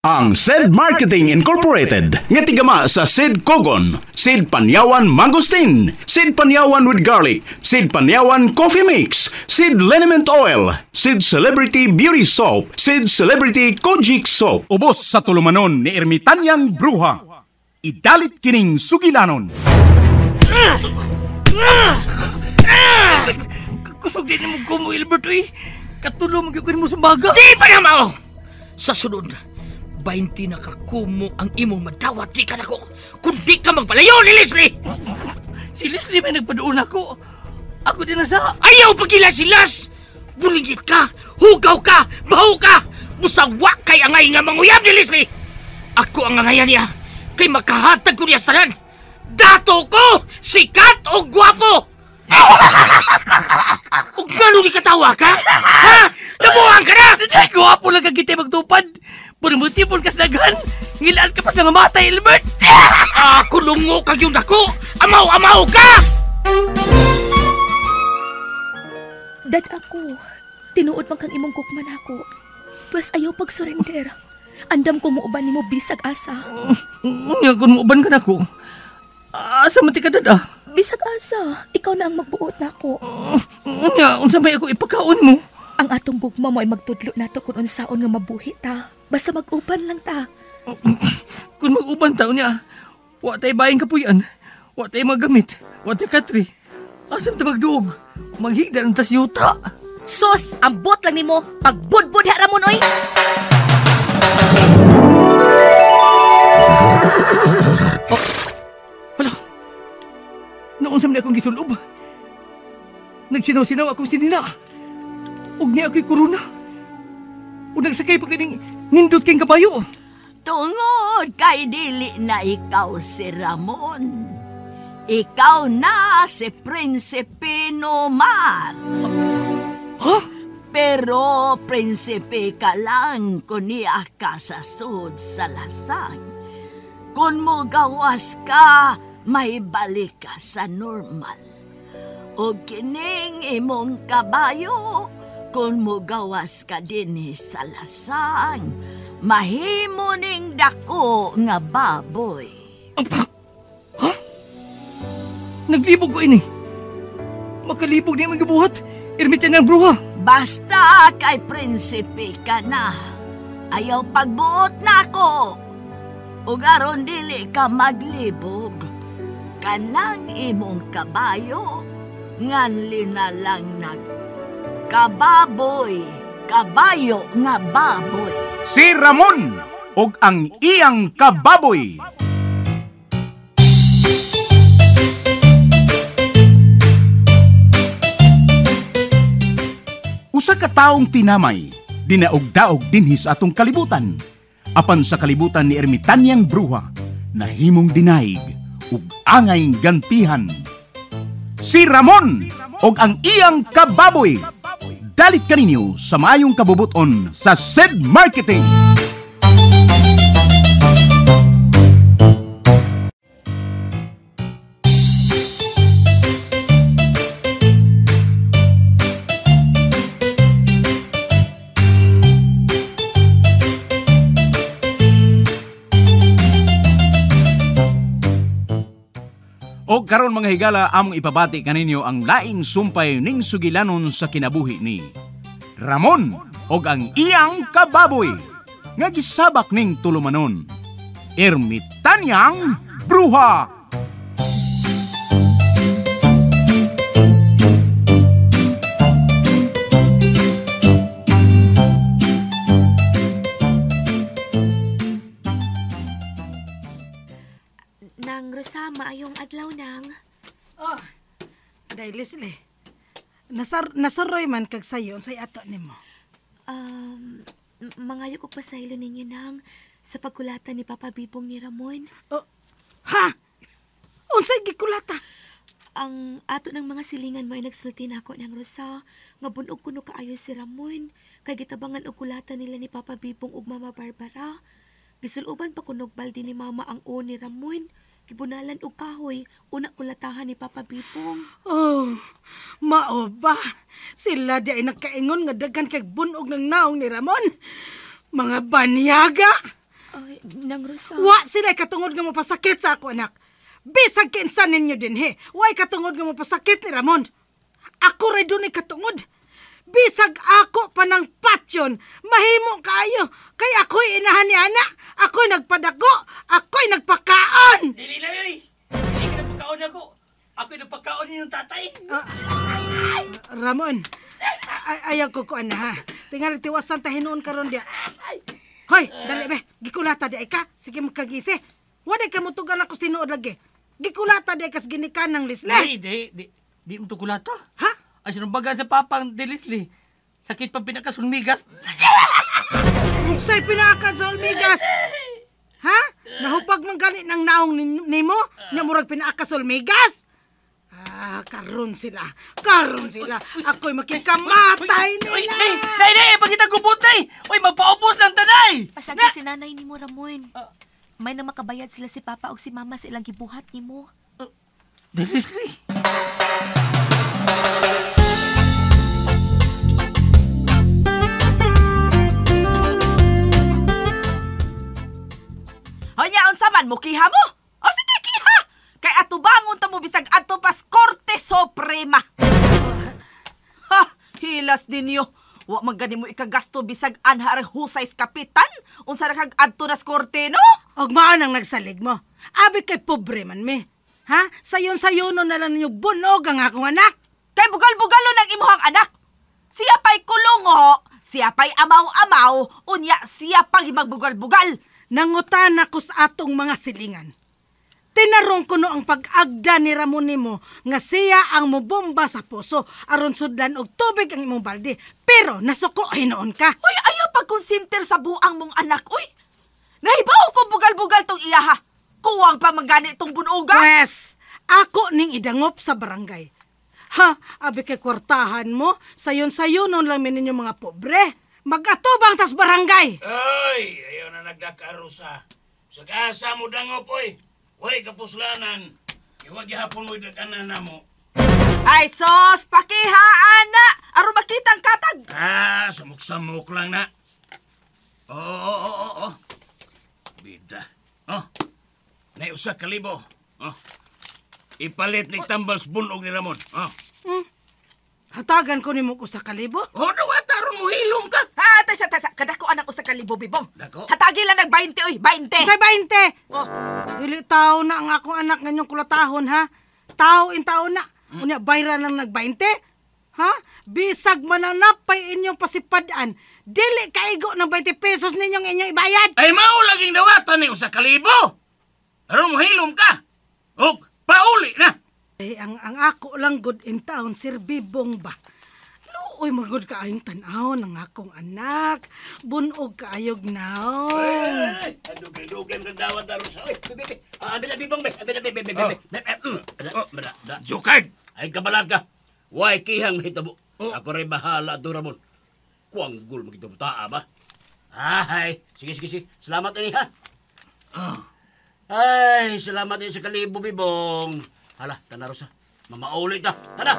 Ang Sed Marketing Incorporated nga tigama sa Sed Kogon, Sed Panyawan Mangosteen, Sed Panyawan with Garlic, Sed Panyawan Coffee Mix, Sed Liniment Oil, Sed Celebrity Beauty Soap, Sed Celebrity Kojic Soap. Ubos sa tulumanon ni Ermitanyang Bruha. Idalit kining sugilanon. Kusog din mo kumo, Ilbert, uy. Katulong magyukin mo sa baga. Di pa na mao! Sa sunod, 20 na kakumo ang imong madawat di ka nako. Kundi ka magpalayo ni Leslie! Si Leslie may nagpadoon ako. Ako din nasa. Ayaw pagkila si Las! Bulingit ka! Hugaw ka! Baho ka! Musawa kay angay nga manguyab ni Leslie! Ako ang angayan niya kay makahatag ko niya sa tanan! Dato ko! Sikat o gwapo! O gano'n ni katawa ka? Ha? Nabuang ka na! Ay, gwapo lang kagitay magtupad! Purmutipon kas daghan! Ngilaan ka pa sa nga matay, Albert! Ako lungo kag yung dako! Amaw-amaw ka! Dad ako, tinuod man kang imong gugma nako. Pwes ayaw pag-surrender. Andam ko muuban nimo bisag asa. Unya kung muuban ka nako. Asa man ti ka, dad ah? Bisag asa, ikaw na ang magbuot nako. Unya, unsa may ako ipakaon mo? Ang atong gugma mo ay magtudlo nato kung unsaon nga mabuhi ta. Basta mag-uban lang ta. Kung mag-uban ta, unya, wa tay bayang kapuyan, wa tay magamit, wa tay katri. Asam ta magduog? Maghigda ng tas yuta. Sos, ambot lang nimo. Pagbudbud ha Ramon, oy. Oh, wala. Noon sa man akong gisulob. Nagsinaw-sinaw akong sinina. Ug niya ako'y korona. Ug nagsakay pa kining nindot kayong kabayo. Tungod kay dili na ikaw si Ramon. Ikaw na si Prinsipe Nomar. Ha? Pero prinsipe ka lang kung niya ka sa sud sa lasang. Kung mugawas ka, may balik ka sa normal. O kining imong kabayo, kung mugawas ka din sa lasang, mahimo ning dako nga baboy. Ha? Naglibog ko ini. Makalibog niya magibuhat. Ermitan ng bruha. Basta kay prinsipe ka na. Ayaw pagbuot na ako. Ug aron dili ka maglibog. Kanang imong kabayo, nganli na lang nag kababoy, kabayo nga baboy. Si Ramon og ang iyang kababoy. Usa ka taong tinamay, dinaog-daog dinhi sa atong kalibutan. Apan sa kalibutan ni Ermitanyang Bruha, nahimong dinaig ug angay gantihan. Si Ramon og ang iyang kababoy. Dalit kaninyo sa maayong kabubuton sa Sed Marketing. O karon mga higala, among ipabati kaninyo ang laing sumpay ning sugilanon sa kinabuhi ni Ramon og ang iyang kababoy nga gisabak ning tulumanon, Ermitanyang Bruha. Nang Rosa, maayong adlaw nang. Oh, day Leslie. Nasaroy man kag sayo unsay ato nimo. Mangayo kog pasaylo ninyo nang sa pagkulata ni Papa Bibong ni Ramon. Oh, ha? Unsay gikulata? Ang ato ng mga silingan mo ay nagsulti nako nang Rosa nga bunog kuno kaayo si Ramon kay gitabangan og kulata nila ni Papa Bibong ug Mama Barbara. Gisuloban pa kunog balde ni Mama ang o ni Ramon. Gibunalan og kahoy, una kulatahan ni Papa Bibong. Oh, mao ba? Sila di ay nagkaingon nga daghan kay bunog ng naong ni Ramon. Mga banyaga! Nang Rosa. Wa sila katungod nga mopasakit sa ako anak. Bisag kinsa ninyo dinhi, way katungod nga mopasakit ni Ramon. Ako ray dunay katungod. Bisag ako pa ng patyon, mahimo kaayo. Kay ako'y inahan ni ana, ako'y nagpadako, ako'y nagpakaon. Dili na yoy. Dili ka nagpakaon ako. Ako'y nagpakaon ninyong tatay. Ramon, ayaw ko ko ana ha. Tingali tiwasan ta hinuon karon diya. Hoy, dali be, gikulata di ay ka. Sige magkagisi. Wala ka mutugan ako sa tinuod lagi. Gikulata di ay kas ginikan ng Leslie. Nay, di mo to kulata. Ha? Ay, sinumbagan sa papang di Leslie. Sakit pa pinakasulmigas. Unsay pinakad sa Olmigas? Ha? Nahupag man gani ng naong nimo? Nya murag pinaka sa Olmigas? Ah, karon sila. Karon sila. Ako'y makikamatay Uy, nila. nay, nay, nay, pagkita gubot, nay. Uy, magpaubos lang tanay. Pasagi si nanay nimo, Ramon. May na makabayad sila si Papa og si Mama sa ilang gibuhat nimo. Di Leslie. Honya, unsa man mo kiha mo? O sige kiha. Kay atubangon ta mo bisag adto pas Korte Suprema. Ha, hilas ninyo. Wa man gani mo ikagasto bisag anha ra husay sa kapitan. Unsa ra kag adto nas korte no? Og mao nang nagsalig mo. Abi kay pobre man mi. Ha? Sayon-sayono na lang ninyo bunog ang akong anak. Kay bugal-bugalo ng imuhang anak. Siya pa'y kulungo, siya pa'y amaw-amaw, unya siya pa'y magbugal-bugal. Nangutan ako sa atong mga silingan. Tinarong ko no ang pag-agda ni Ramon nimo nga siya ang mobomba sa puso aron sudlan og tubig ang imong balde. Pero nasuko hinuon ka. Uy, ayaw pagkonsinter sa buang mong anak, uy. Nahibaw ko bugal-bugal tong iyaha. Kuwang pa magani tong bunuga. Pwes, ako ning idangop sa barangay. Ha, abi kay kwartahan mo, sayon-sayon nun lang ninyo mga pobre. Mag-atubang tas barangay. Ay, ayaw na nagdakarusa. Sa kaasa mo dangop, oy. Way kapuslanan. Iwag gihapon mo'y daganan na mo. Ay, sos, pakiha, ana. Aron makita ang katag. Ah, samok-samok lang na. Oo. Bida. Oh, nay usa ka libo. Oh. Ipalit ni tambal sa bunog ni Ramon. Oh. Hatagan ko nimo usa ka libo. Oh, dawata ron mo hilom ka. Ha, tasa, tasa. Kadako anang usa ka libo, bibong. Dako. Hatagi lang nag 20, oy, 20. Unsay 20? Oh. Dili tao na ang akong anak ngayong kulatahon, ha? Tao in tao na. Unya, bayra lang nag 20? Ha? Bisag mananapay inyong pasipadaan. Dili kaigo ng 20 pesos ninyong inyong ibayad. Ay, mao laging dawata ni usa ka libo. Aron mo hilom ka. Og pauli na. Eh, ang ako lang good in town, Sir Bibong ba? Luoy magod kaayong tan-awon ang akong anak. Bunog kaayog naon. Ay, dugay-dugay ang dawat na Rosa. Oy, bebe, abi na bibong, be. Abi na bebe, bebe, bebe. Jokard. Ay, kabalaga. Way kihang hitabo. Ako rin bahala to, Ramon. Kuanggol magitabo taa ba? Ay, sige, sige, sige. Salamat ini ha. Ay, salamat ini sa kalibo, bibong. Hala, tana Rosa. Mamaulit ta. Tana!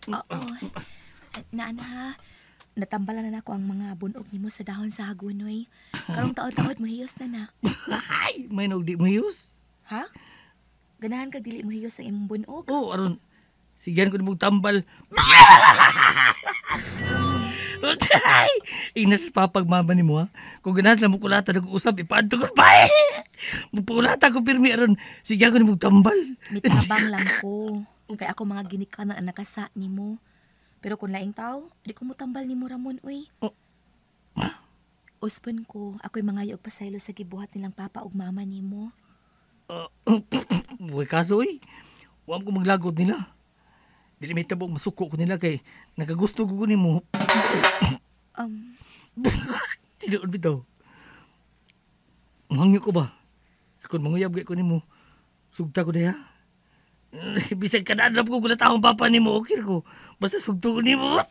Oo. Naana ha, natambalan na nako ang mga bunog nimo sa dahon sa hagunoy. Karong taod-taod mohiyos na na. Ay, may nog di mo hiyos. Ha? Ganahan ka dili mo hiyos ang imong bunog? Oh, aron. Sigyan ko ni mong tambal. Ay, inas papagmama ni mo ha. Kung ganahan sila mo kulata nag-uusap, ipaadto ko pa eh. Magpakulata ko pirmi aron. Sigyan ko ni mong tambal. Mitabang lang ko. Kay ako mga ginikanan ang nakasa nimo. Pero kung laing tao, di ko motambal nimo Ramon, uy. Oh. Uspon ko, ako'y mga og pasaylo sa gibuhat nilang papa ug mama nimo. Uy, kaso uy. Huwag ko maglagot nila. Dili may tabong masuko ko nila kay nakagusto ko nimo. Tinuod bitaw. Muhangyo ko ba? Kung manguyab kay ko nimo, sugta ko diha. Bisag kadadlap ko kung natahong papa nimo, okay ko. Basta sugto ko nimo.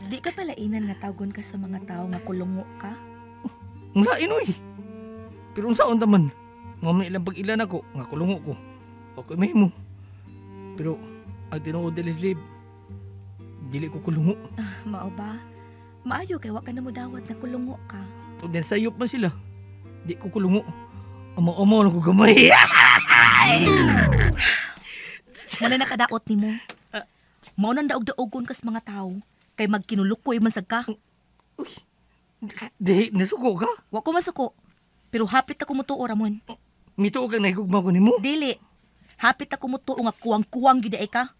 Di ka palainan nga tawgon ka sa mga tao nga kulungo ka? Mulain, oy. Pero unsaon ta man, mamay ilang pag-ilan ako, nga kulungo ko. Okay, may mo. Pero, ang tinuod ni Leslie, dili ko kulungo. Mao ba? Maayo kay wa ka na mo dawat nga kulungo ka. Tugdan sayop man sila. Di ko kulungo. Amo-amo lang ko gamay. Wala nakadaot nimo. Mao nang daog-daogon kas mga tao kay magkinulukoy man sad ka. Uy, di, nasuko ka? Wa ko masuko. Pero hapit ako mutuo, Ramon. Mituo kang nahigugma ko nimo? Dili. Hapit ako mutuo nga kuwang-kuwang gid ay ka.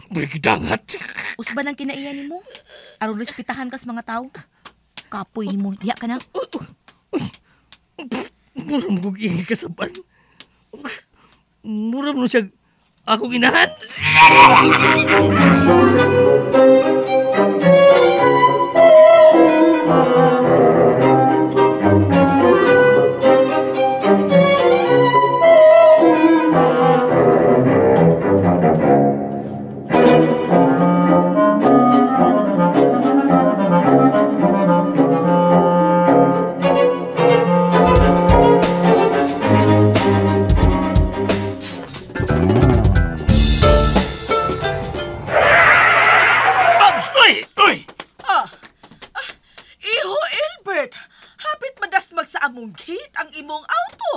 Brigidangat. Usba nang kinaiya nimo. Aron respetahan kas mga tao. Kapoy nimo, diha ka na. Uy, mura mo kong ingay kasaban. Mura mo siya akong inahan. Iho, Elbert! Hapit madasmag sa among gate ang imong auto.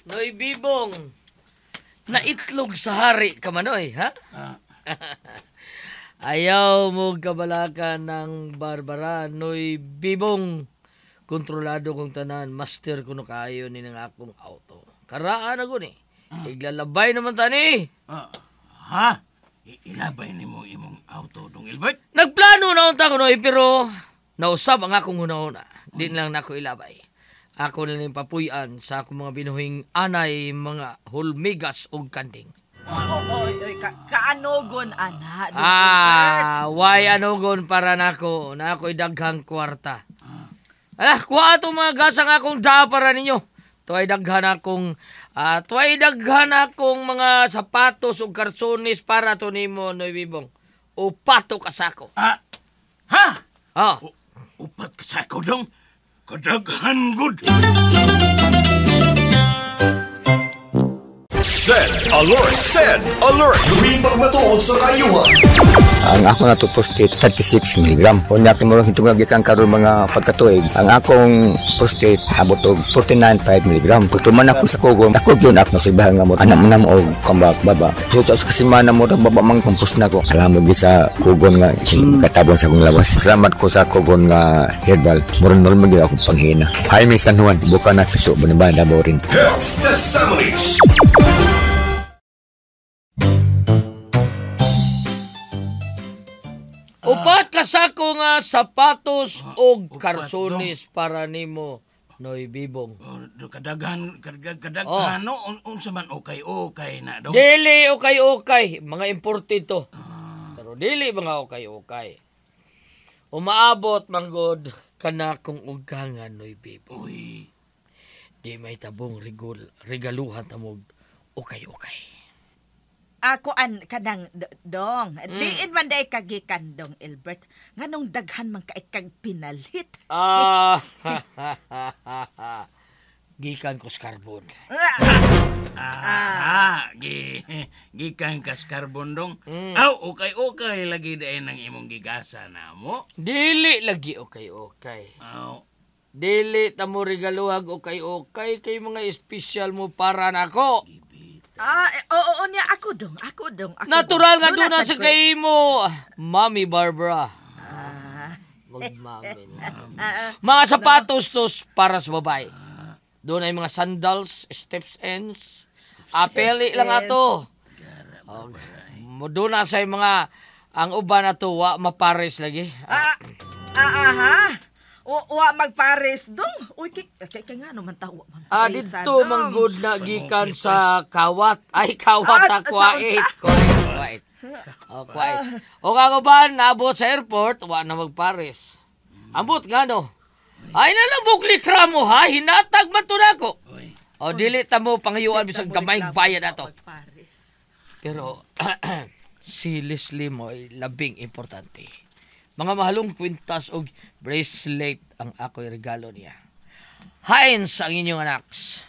Noy Bibong, naitlog sa hari ka man, oy, ha? Ayaw mo kabalakan ng Barbara, Noy Bibong. Kontrolado kong tanan, master kuno kaayo ni ng akong auto. Karaan ako ni. Iglalabay naman tani. Ha? Ilabay nimo imong auto, Dong Elbert? Nagplano na unta ko, Noy, pero nausab ang akong una-una. Di lang nako ilabay. Ako na lang papuyan sa akong mga binuhing anay, mga hulmigas og kanding. Oy, oy, kaanogon, ana, Dong Elbert. Why anogon para nako? Na ako'y daghang kwarta. Ala, kuha itong mga gasang akong daa para ninyo. Tuway daghan akong mga sapatos ug karsones para to nimo, Noy Bibong. Upato ka sako. Ha? Ha? Ah. Upat ka sako, Dong? Kadaghan good. Send alert! Send alert! Tuwing pagmatuod sa kayuhan. Ang ako na to prostate 36 mg. Unya kay murag hitungag gikan karon mga pagkatuig. Ang akong prostate abot og 49.5 mg. Tuman ako sa kugon, ako gyud ako sa nga mo anak mo na mo og kambak baba. So sa kasimana mo ra baba mang kumpos na ko. Alam mo sa kugon nga katabon sa akong lawas. Salamat ko sa kugon nga herbal. Murag normal gyud akong panghina. Jaime San Juan, buka na piso ba Davao rin. Health testimonies. Upat ka sako nga sapatos og karsones para nimo, Noy Bibong. Kadaghan, no? Unsa man okay-okay na, Dong? Dili okay-okay. Mga imported to. Pero dili mga okay-okay. Umaabot, manggod, kana kong ugangan, Noy Bibong. Uy. Di may tabong regaluhan tamog okay-okay. Ako an kanang Dong. Diin man day kagikan, Dong Elbert. Nganong daghan man kay kag pinalit. Gikan ko sa carbon. Gikan ka sa carbon, Dong. Aw, okay-okay lagi dayon ang imong gigasa na mo. Dili lagi okay-okay. Aw. Dili ta mo regaluhag okay-okay kay mga espesyal mo para nako. Oo niya. Ako dong. Natural nga doon na sa kay mo, Mami Barbara. Magmami na. Mga sapatos tos para sa babae. Doon ay mga sandals, steps ends. Apeli lang ato. Doon na sa mga, ang uban na to, wa mapares lagi. Aha. Wa magpares dong. Uy, kay nga naman tawa man. Dito manggod na gikan sa kawat. Ay, kawat sa kuwait. Kuwait. Quiet. Oh, quiet. O nga ba, naabot sa airport, wa na magpares. Ambot nga no. Ay na lang bukli mo ha, hinatag man to nako. O dili ta mo pangayuan bisag gamay bayad ato. Pero si Leslie mo ay labing importante. Mga mahalong kwintas og bracelet ang ako'y regalo niya. Heinz ang inyong anaks.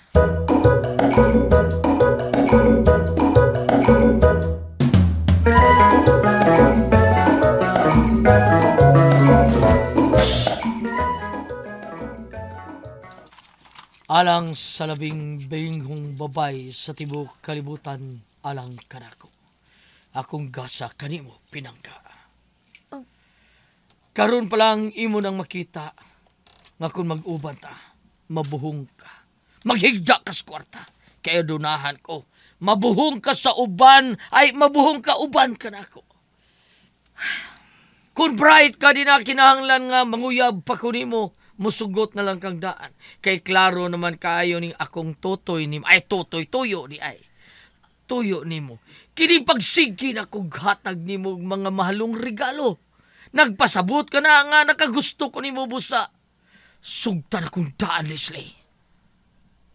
Alang sa labing binghong babay sa tibok kalibutan, alang kanako. Akong gasa kanimo pinangga. Oh. Karon pa lang imo nang makita nga kung mag-uban ta, mabuhong ka. Maghigda ka sa kwarta, kaya dunahan ko. Mabuhong ka sa uban, ay mabuhong ka uban kanako. Kung bright ka di na kinahanglan nga manguyab pa ko nimo, musugot na lang kang daan. Kay klaro naman kaayo ning akong tutoy nimo. Ay, tutoy, tuyo ni ay. Tuyo nimo. Kini pagsigin ako hatag nimo mga mahalong regalo. Nagpasabot ka na nga nakagusto ko nimo busa. Sugtan akong daan, Leslie.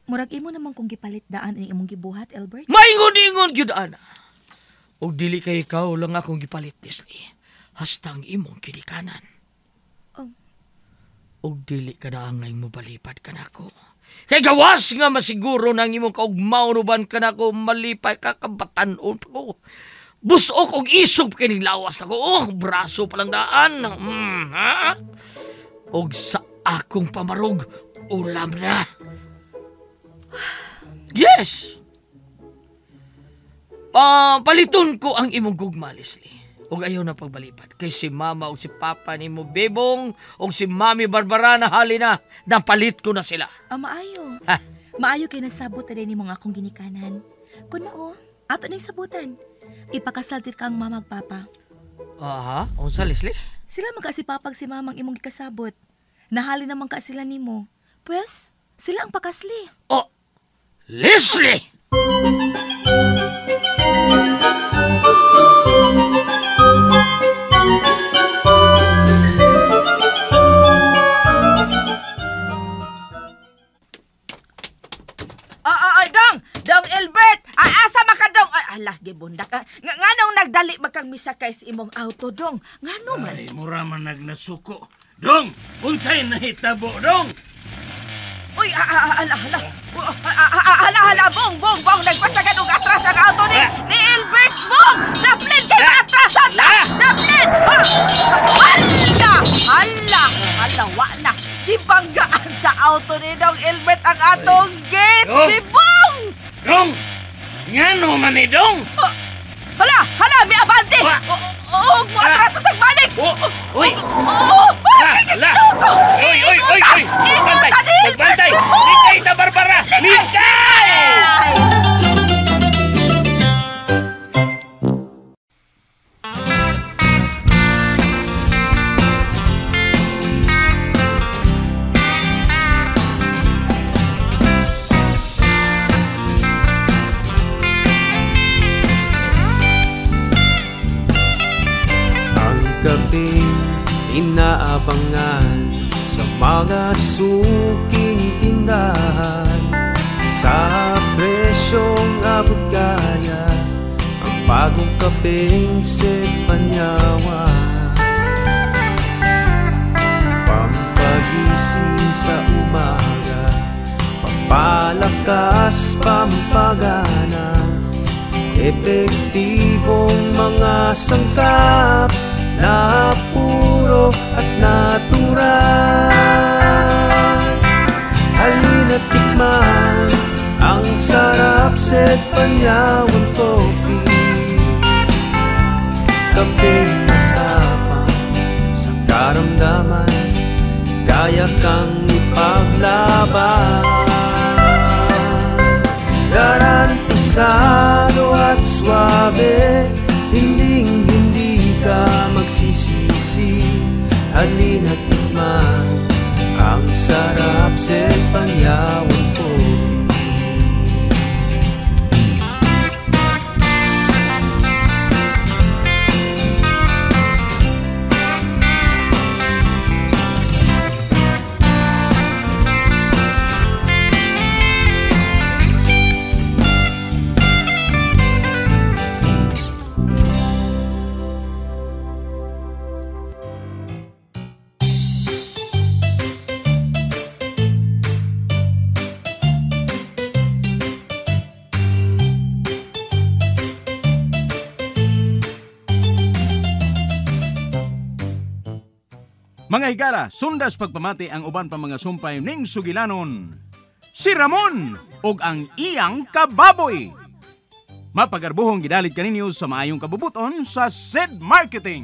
Murag imo naman kung gipalit daan ang imong gibuhat, Albert. Maingon-ingon gyud ana. Og dili kay ikaw lang akong gipalit, Leslie. Hasta ang imong kinikanan. Oh. Og dili ka na angay mobalipad ka nako. Kay gawas nga masiguro nang imong kaugmaunuban ka nako, malipay ka kabatan-on pa ko. Busok og isog kining lawas nako. Oh, braso pa lang daan. Ha? Og sa akong pamarog, ulam na. Yes! Paliton ko ang imong gugma, Leslie. Og ayaw na pagbalipad. Kay si mama og si papa ni mo Bebong og si Mami Barbara na hali na, napalit ko na sila. Ah, maayo. Ha? Maayo kay nasabot na din nimo ang akong ginikanan. Kun mao, ato ning sabutan. Ipakasaltit ka ang mama ug papa. Aha, unsa Leslie? Sila man ka si papag si mamang imong gikasabot. Nahali naman ka sila nimo. Pues, sila ang pakasli. Oh, Leslie! Dong! Dong Albert! Asa makadong? Ay, ala, gibundak. Nganong nagdali makang misakay sa imong auto, Dong? Ngano man? Ay, mura man nagnasuko. Dong! Unsay nahitabo, Dong? Uy, ala, ala. Ala, ala, bong, bong, bong. Nagpasagan og atras ang auto ni Albert, bong! Daplin kay maatrasan na! Daplin! Hala! Hala! Hala, wa na. Gibanggaan sa auto ni Dong Albert ang atong gate, bibong! Dong! Ngano man ni Dong? Hala! Hala! May abante! Og mo atras sa sagbalik! Uy! Hala! Uy! Uy! Uy! Uy! Magbantay! Magbantay! Likay ta, Barbara! Likay! Inaabangan sa mga suking tindahan, sa presyong abot kaya ang bagong kapeng Sid Panyawan. Pampagising sa umaga, pampalakas, pampagana, epektibong mga sangkap na puro at natural. Halina't tikman ang sarap Sid Panyawan Coffee. Kapeng matapang sa karamdaman, kaya kang ipaglaban. Garantisado at swabe, hinding-hindi ka magsisisi. Halina't tikman ang sarap Sid Panyawan Coffee. Mga higala, sundas pagpamati ang uban pa mga sumpay ning sugilanon. Si Ramon ug ang iyang kababoy. Mapagarbuhong gidalit kaninyo sa maayong kabubuton sa SED Marketing.